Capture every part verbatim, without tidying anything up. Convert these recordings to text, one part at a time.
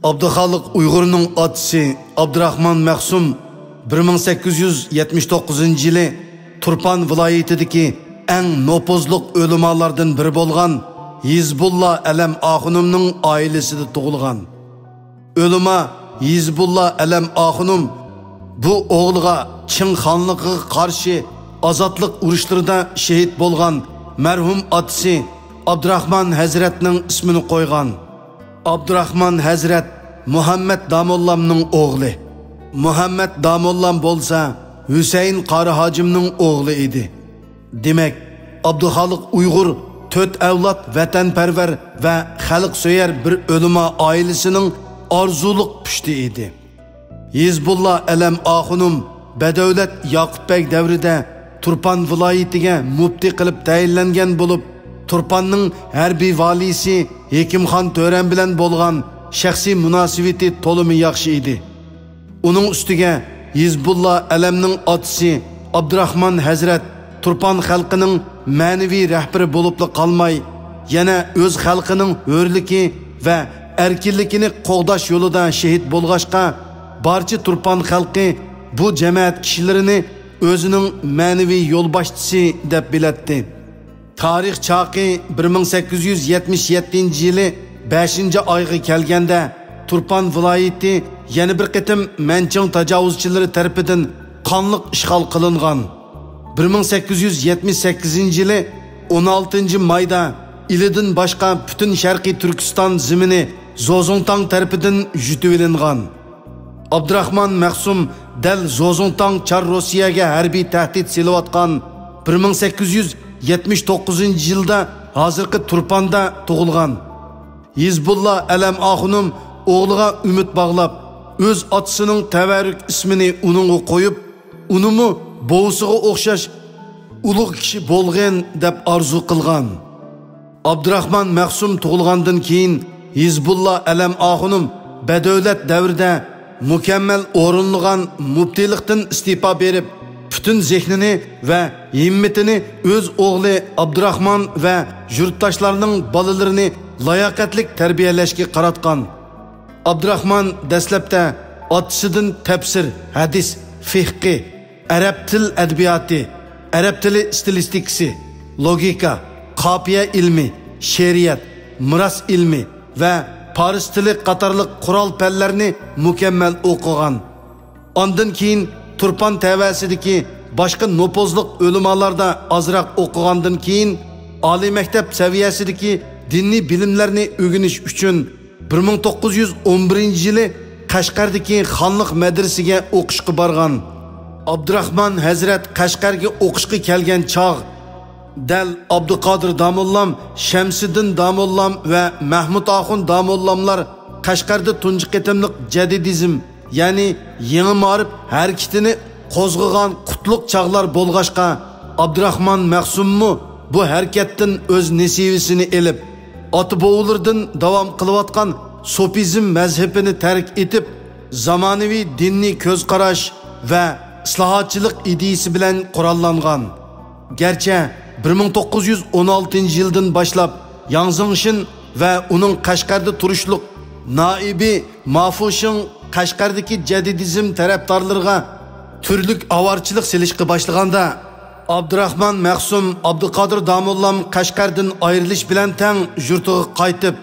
ئابدۇخالىق ئۇيغۇرنىڭ ئاتىسى ئابدۇراخمان مەخسۇم بىر مىڭ سەككىز يۈز يەتمىش توققۇزىنچى يىلى تۇرپان ۋىلايىتىدىكى ئەڭ نوپۇزلۇق ئۆلىمالاردىن بىرى بولغان ھىزبۇللا ئەلەم ئاخۇنۇمنىڭ ئائىلىسىدە تۇغۇلغان. ئۆلىما ھىزبۇللا ئەلەم ئاخۇنۇم بۇ ئوغلىغا چىڭ خانلىقىغا قارشى ئازادلىق ئۇرۇشلىرىدا شېھىت بولغان مەرھۇم ئاتىسى ئابدۇراخمان ھەزرەتنىڭ ئىسمىنى قويغان. ئابدۇراخمان ھەزرەت مۇھەممەد داموللامنىڭ ئوغلى. مۇھەممەد داموللام بولسا ھۈسەيىن قارى ھاجىمنىڭ ئوغلى ئىدى. دېمەك، ئابدۇخالىق ئۇيغۇر تۆت ئەۋلاد ۋەتەنپەرۋەر ۋە خەلقسۆيەر بىر ئۆلىما ئائىلىسىنىڭ ئارزۇلۇق پۇشتى ئىدى. ھىزبۇللا ئەلەم ئاخۇنۇم بەدەۋلەت ياقۇپ بەگ دەۋرىدە تۇرپان ۋىلايىتىگە مۇپتى قىلىپ تەيىنلەنگەن بولۇپ، تۇرپاننىڭ ھەربىي ۋالىيسى ھېكىمخان تۆرەم بىلەن بولغان شەخسىي مۇناسىۋىتى تولىمۇ ياخشى ئىدى. ئۇنىڭ ئۈستىگە ھىزبۇللا ئەلەمنىڭ ئاتىسى ئابدۇراخمان ھەزرەت تۇرپان خەلقىنىڭ مەنىۋى رەھبىرى بولۇپلا قالماي، يەنە ئۆز خەلقىنىڭ ھۆرلۈكى ۋە ئەركىنلىكىنى قوغداش يولىدا شېھىت بولغاچقا، بارچە تۇرپان خەلقى بۇ جەمەت كىشىلىرىنى ئۆزىنىڭ مەنىۋى يولباشچىسى دەپ بىلەتتى. تارىخ چاقى بىر مىڭ سەككىز يۈز يەتمىش يەتتىنچى يىلى بەشىنچى ئايغا كەلگەندە، تۇرپان ۋىلايىتى يەنە بىر قېتىم مەنچىڭ تاجاۋۇزچىلىرى تەرىپىدىن قانلىق ئىشغال قىلىنغان. بىر مىڭ سەككىز يۈز يەتمىش سەككىزىنچى يىلى ئون ئالتىنچى مايدا ئىلىدىن باشقا پۈتۈن شەرقىي تۈركىستان زېمىنى زوزۇڭتاڭ تەرىپىدىن يۇتۇۋېلىنغان. ئابدۇراخمان مەخسۇم دەل زوزۇڭتاڭ چار روسىيەگە ھەربىي تەھدىت سېلىۋاتقان بىر مىڭ سەككىز يۈز يەتمىش توققۇزىنچى يىلدا ھازىرقى تۇرپاندا تۇغۇلغان. ھىزبۇللا ئەلەم ئاخۇنۇم ئوغلىغا ئۈمىد باغلاپ، ئۆز ئاتىسىنىڭ تەۋەررۈك ئىسمىنى ئۇنىڭغا قويۇپ، ئۇنىمۇ بوۋىسىغا ئوخشاش ئۇلۇغ كىشى بولغىن دەپ ئارزۇ قىلغان. ئابدۇراخمان مەخسۇم تۇغۇلغاندىن كېيىن، ھىزبۇللا ئەلەم ئاخۇنۇم بەدەۋلەت دەۋرىدە مۇكەممەل ئورۇنلىغان مۇپتىلىقتىن ئىستېپا بېرىپ، پۈتۈن زېھنىنى ۋە ھىممىتىنى ئۆز ئوغلى ئابدۇراخمان ۋە يۇرتداشلارنىڭ بالىلىرىنى لاياقەتلىك تەربىيەلەشكە قاراتقان. ئابدۇراخمان دەسلەپتە ئاتىسىدىن تەپسىر، ھەدىس، فىقھى، ئەرەب تىل ئەدەبىياتى، ئەرەب تىلى ستىلىستىكىسى، لوگىكا، قاپىيە ئىلمى، شېئىرىيەت، مىراس ئىلمى ۋە پارس تىلى قاتارلىق قورال پەنلەرنى مۇكەممەل ئوقۇغان. ئاندىن كېيىن تۇرپان تەۋەسىدىكى باشقا نوپۇزلۇق ئۆلىمالاردا ئازراق ئوقۇغاندىن كېيىن، ئالىي مەكتەپ سەۋىيەسىدىكى دىنىي بىلىملەرنى ئۆگىنىش ئۈچۈن بىر مىڭ توققۇز يۈز ئون بىرىنچى يىلى قەشقەردىكى خانلىق مەدرىسىگە ئوقۇشقا بارغان. ئابدۇراخمان ھەزرەت قەشقەرگە ئوقۇشقا كەلگەن چاغ، دەل ئابدۇقادىر داموللام، شەمسىدىن داموللام ۋە مەھمۇت ئاخۇن داموللاملار قەشقەردە تۇنجى قېتىملىق جەدىدىزم، يەنى يېڭى مائارىپ ھەرىكىتىنى قوزغىغان قۇتلۇق چاغلار بولغاچقا، ئابدۇراخمان مەخسۇممۇ بۇ ھەرىكەتتىن ئۆز نېسىۋىسىنى ئېلىپ، ئاتا-بوۋىلىرىدىن داۋام قىلىۋاتقان سوپىزم مەزھىپىنى تەرك ئېتىپ، زامانىۋى دىنىي كۆز قاراش ۋە ئىسلاھاتچىلىق ئىدىيىسى بىلەن قوراللانغان. گەرچە بىر مىڭ توققۇز يۈز ئون ئالتىنچى يىلدىن باشلاپ ياڭ زېڭشىن ۋە ئۇنىڭ قەشقەردە تۇرۇشلۇق نائىبى مافۇشىڭ قەشقەردىكى جەدىدىزم تەرەپدارلىرىغا تۈرلۈك ئاۋارىچىلىق سېلىشقا باشلىغاندا، ئابدۇراخمان مەخسۇم ئابدۇقادىر داموللام قەشقەردىن ئايرىلىش بىلەن تەڭ يۇرتىغا قايتىپ،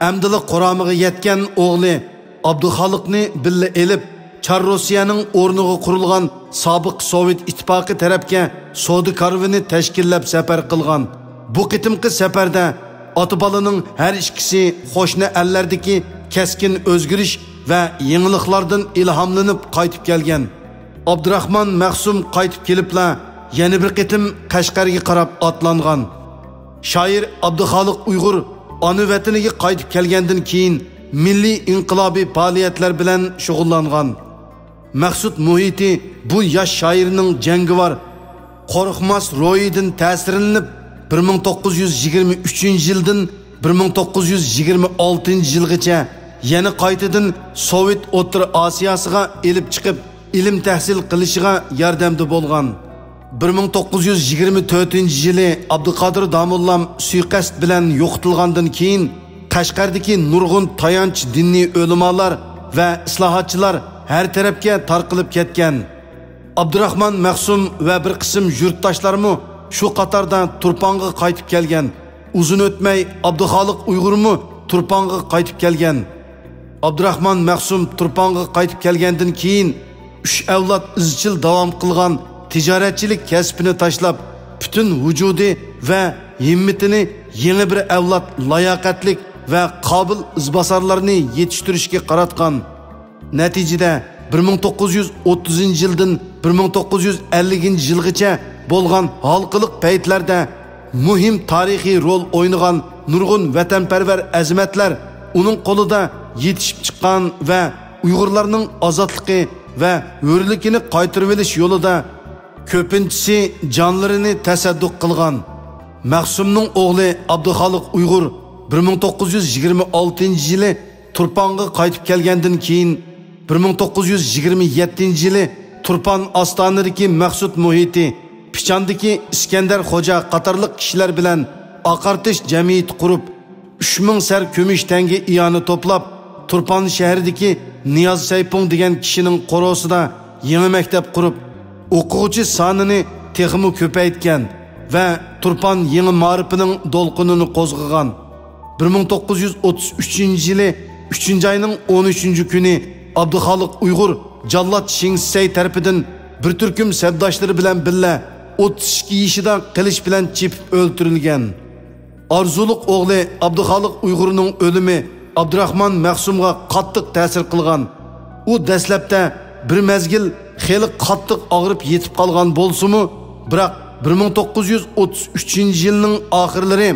ئەمدىلا قۇرامىغا يەتكەن ئوغلى ئابدۇخالىقنى بىللە ئېلىپ، چار روسىيەنىڭ ئورنىغا قۇرۇلغان سابىق سوۋېت ئىتتىپاقى تەرەپكە سودا كارۋىنى تەشكىللەپ سەپەر قىلغان. بۇ قېتىمقى سەپەردە ئاتا-بالىنىڭ ھەر ئىككىسى قوشنا ئەللەردىكى كەسكىن ئۆزگىرىش ۋە يېڭىلىقلاردىن ئىلھاملىنىپ قايتىپ كەلگەن. ئابدۇراخمان مەخسۇم قايتىپ كېلىپلا يەنە بىر قېتىم قەشقەرگە قاراپ ئاتلانغان. شائىر ئابدۇخالىق ئۇيغۇر ئانا ۋەتىنىگە قايتىپ كەلگەندىن كېيىن مىللىي ئىنقىلابىي پائالىيەتلەر بىلەن شۇغۇللانغان. مەخسۇت مۇھىتى بۇ ياش شائىرنىڭ جەڭگىۋار، قورقماس روھىدىن تەسىرلىنىپ، بىر مىڭ توققۇز يۈز يىگىرمە ئۈچىنچى يىلدىن بىر مىڭ توققۇز يۈز يىگىرمە ئالتىنچى يىلغىچە يەنە قايتىدىن سوۋېت ئوتتۇرا ئاسىياسىغا ئېلىپ چىقىپ، ئىلىم تەھسىل قىلىشىغا ياردەمدە بولغان. بىر مىڭ توققۇز يۈز يىگىرمە تۆتىنچى يىلى ئابدۇقادىر داموللام سۇيىقەست بىلەن يوقىتىلغاندىن كېيىن، قەشقەردىكى نۇرغۇن تايانچ دىنىي ئۆلىمالار ۋە ئىسلاھاتچىلار ھەر تەرەپكە تارقىلىپ كەتكەن. ئابدۇراخمان مەخسۇم ۋە بىر قىسىم يۇرتداشلارمۇ شۇ قاتاردا تۇرپانغا قايتىپ كەلگەن. ئۇزۇن ئۆتمەي ئابدۇخالىق ئۇيغۇرمۇ تۇرپانغا قايتىپ كەلگەن. ئابدۇراخمان مەخسۇم تۇرپانغا قايتىپ كەلگەندىن كېيىن، ئۈچ ئەۋلاد ئىزچىل داۋام قىلغان تىجارەتچىلىك كەسپىنى تاشلاپ، پۈتۈن ۋۇجۇدى ۋە ھىممىتىنى يېڭى بىر ئەۋلاد لاياقەتلىك ۋە قابىل ئىزباسارلارنى يېتىشتۈرۈشكە قاراتقان. نەتىجىدە، بىر مىڭ توققۇز يۈز ئوتتۇزىنچى يىلدىن بىر مىڭ توققۇز يۈز ئەللىكىنچى يىلغىچە بولغان ھالقىلىق پەيتلەردە مۇھىم تارىخىي رول ئوينىغان نۇرغۇن ۋەتەنپەرۋەر ئەزىمەتلەر ئۇنىڭ قولىدا يېتىشىپ چىققان ۋە ئۇيغۇرلارنىڭ ئازادلىقى ۋە ھۆرلۈكىنى قايتۇرۇۋېلىش يولىدا كۆپىنچىسى جانلىرىنى تەسەددۇق قىلغان. مەخسۇمنىڭ ئوغلى ئابدۇخالىق ئۇيغۇر بىر مىڭ توققۇز يۈز يىگىرمە ئالتىنچى يىلى تۇرپانغا قايتىپ كەلگەندىن كېيىن، بىر مىڭ توققۇز يۈز يىگىرمە يەتتىنچى يىلى تۇرپان ئاستانىدىكى مەخسۇت مۇھىتى، پىچاندىكى ئىسكەندەر خوجا قاتارلىق كىشىلەر بىلەن ئاقارتىش جەمئىيىتى قۇرۇپ، ئۈچ مىڭ سەر كۈمۈش تەڭگە ئىئانە توپلاپ، تۇرپان شەھىرىدىكى نىياز سەيپۇڭ دېگەن كىشىنىڭ قورۇسىدا يېڭى مەكتەپ قۇرۇپ، ئوقۇغۇچى سانىنى تېخىمۇ كۆپەيتكەن ۋە تۇرپان يېڭى مائارىپىنىڭ دولقۇنىنى قوزغىغان. بىر مىڭ توققۇز يۈز ئوتتۇز ئۈچىنچى يىلى ئۈچىنچى ئاينىڭ ئون ئۈچىنچى كۈنى ئابدۇخالىق ئۇيغۇر جاللات شېڭ شىسەي تەرىپىدىن بىر تۈركۈم سەپداشلىرى بىلەن بىللە ئوتتۇز ئىككى يېشىدا قىلىچ بىلەن چېپىپ ئۆلتۈرۈلگەن. ئارزۇلۇق ئوغلى ئابدۇخالىق ئۇيغۇرنىڭ ئۆلۈمى ئابدۇراخمان مەخسۇمغا قاتتىق تەسىر قىلغان. ئۇ دەسلەپتە بىر مەزگىل خېلى قاتتىق ئاغرىپ يېتىپ قالغان بولسىمۇ، بىراق بىر مىڭ توققۇز يۈز ئوتتۇز ئۈچىنچى يىلنىڭ ئاخىرلىرى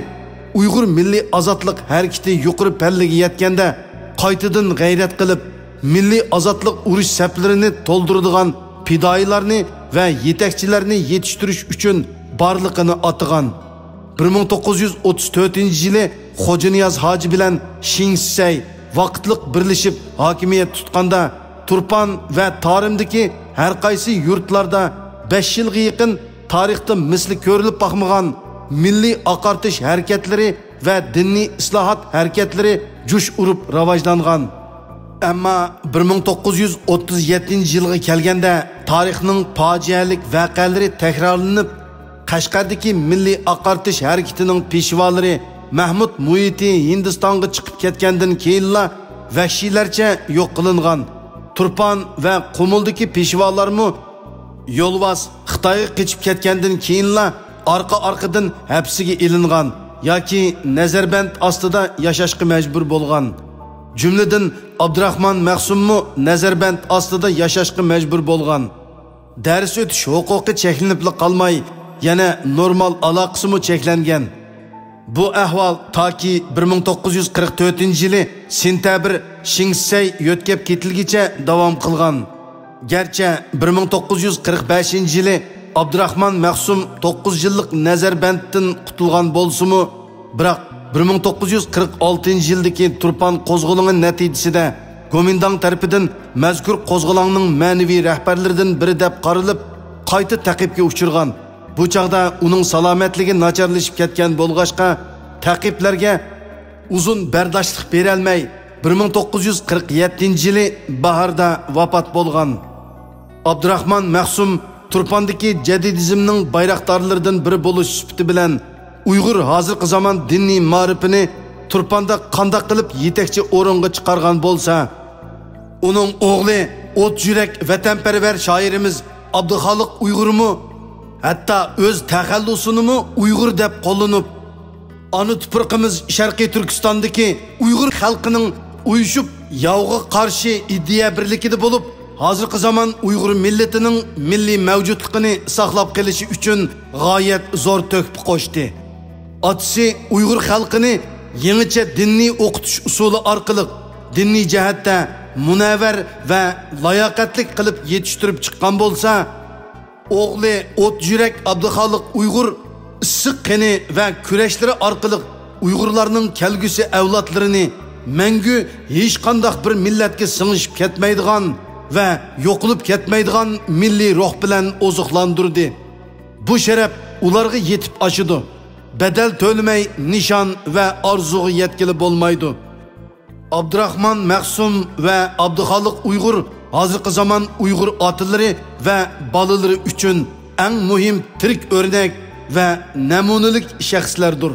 ئۇيغۇر مىللىي ئازادلىق ھەرىكىتى يۇقىرى پەللىگە يەتكەندە، قايتىدىن غەيرەت قىلىپ، مىللىي ئازادلىق ئۇرۇش سەپلىرىنى تولدۇرىدىغان پىدائىيلارنى ۋە يېتەكچىلەرنى يېتىشتۈرۈش ئۈچۈن بارلىقىنى ئاتىغان. بىر مىڭ توققۇز يۈز ئوتتۇز تۆتىنچى يىلى خوجانىياز ھاجى بىلەن شېڭ شىسەي ۋاقىتلىق بىرلىشىپ ھاكىمىيەت تۇتقاندا، تۇرپان ۋە تارىمدىكى ھەر قايسى يۇرتلاردا بەش يىلغا يېقىن تارىختا مىسلى كۆرۈلۈپ باقمىغان مىللىي ئاقارتىش ھەرىكەتلىرى ۋە دىنىي ئىسلاھات ھەرىكەتلىرى جۇش ئۇرۇپ راۋاجلانغان. ئەمما بىر مىڭ توققۇز يۈز ئوتتۇز يەتتىنچى يىلغا كەلگەندە، تارىخنىڭ پاجىئەلىك ۋەقەلىرى تەكرارلىنىپ، قەشقەردىكى مىللىي ئاقارتىش ھەرىكىتىنىڭ پېشۋالىرى مەھمۇد مۇھىتى ھىندىستانغا چىقىپ كەتكەندىن كېيىنلا ۋەھشىيلەرچە يوق قىلىنغان. تۇرپان ۋە قۇمۇلدىكى پېشۋالارمۇ يولۋاس خىتايغا قېچىپ كەتكەندىن كېيىنلا ئارقا-ئارقىدىن ھەپسىگە ئېلىنغان ياكى نەزەربەند ئاستىدا ياشاشقا مەجبۇر بولغان. جۈملىدىن ئابدۇراخمان مەخسۇممۇ نەزەربەند ئاستىدا ياشاشقا مەجبۇر بولغان. دەرس ئۆتۈش ھوقۇقى چەكلىنىپلا قالماي، يەنە نورمال ئالاقىسىمۇ چەكلەنگەن. بۇ ئەھۋال تاكى بىر مىڭ توققۇز يۈز قىرىق تۆتىنچى يىلى سېنتەبىر شېڭ شىسەي يۆتكەپ كېتىلگىچە داۋام قىلغان. گەرچە بىر مىڭ توققۇز يۈز قىرىق بەشىنچى يىلى ئابدۇراخمان مەخسۇم توققۇز يىللىق نەزەربەندتىن قۇتۇلغان بولسىمۇ، بىراق بىر مىڭ توققۇز يۈز قىرىق ئالتىنچى يىلدىكى تۇرپان قوزغىلىڭى نەتىجىسىدە گومىنداڭ تەرىپىدىن مەزكۇر قوزغىلاڭنىڭ مەنىۋى رەھبەرلىرىدىن بىرى دەپ قارىلىپ، قايتا تەقىبكە ئۇچرىغان. بۇ چاغدا ئۇنىڭ سالامەتلىكى ناچارلىشىپ كەتكەن بولغاچقا، تەقىبلەرگە ئۇزۇن بەرداشلىق بېرەلمەي، بىر مىڭ توققۇز يۈز قىرىق يەتتىنچى يىلى باھاردا ۋاپات بولغان. ئابدۇراخمان مەخسۇم تۇرپاندىكى جەدىدىزمنىڭ بايراقدارلىرىدىن بىرى بولۇش سۈپىتى بىلەن، ئۇيغۇر ھازىرقى زامان دىنىي مائارىپىنى تۇرپاندا قانداق قىلىپ يېتەكچى ئورۇنغا چىقارغان بولسا، ئۇنىڭ ئوغلى ئوت يۈرەك ۋەتەنپەرۋەر شائىرىمىز ئابدۇخالىق ئۇيغۇرمۇ ھەتتا ئۆز تەخەللۇسىنىمۇ ئۇيغۇر دەپ قوللىنىپ، ئانا تۇپرىقىمىز شەرقىي تۈركىستاندىكى ئۇيغۇر خەلقىنىڭ ئۇيۇشۇپ ياۋغا قارشى ئىدىيە بىرلىكىدە بولۇپ، ھازىرقى زامان ئۇيغۇر مىللىتىنىڭ مىللىي مەۋجۇتلۇقىنى ساقلاپ قېلىشى ئۈچۈن غايەت زور تۆھپە قوشتى. ئاتىسى ئۇيغۇر خەلقىنى يېڭىچە دىنىي ئوقۇتۇش ئۇسۇلى ئارقىلىق دىنىي جەھەتتە مۇنەۋۋەر ۋە لاياقەتلىك قىلىپ يېتىشتۈرۈپ چىققان بولسا، ئوغلى ئوت يۈرەك ئابدۇخالىق ئۇيغۇر ئىسسىق قېنى ۋە كۈرەشلىرى ئارقىلىق ئۇيغۇرلارنىڭ كەلگۈسى ئەۋلادلىرىنى مەڭگۈ ھېچقانداق بىر مىللەتكە سىڭىشىپ كەتمەيدىغان ۋە يوقىلىپ كەتمەيدىغان مىللىي روھ بىلەن ئوزۇقلاندۇردى. بۇ شەرەپ ئۇلارغا يېتىپ ئاشىدۇ. بەدەل تۆلىمەي نىشان ۋە ئارزۇغا يەتكىلى بولمايدۇ. ئابدۇراخمان مەخسۇم ۋە ئابدۇخالىق ئۇيغۇر ھازىرقى زامان ئۇيغۇر ئاتىلىرى ۋە بالىلىرى ئۈچۈن ئەڭ مۇھىم تىرىك ئۆرنەك ۋە نەمۇنىلىك شەخسلەردۇر.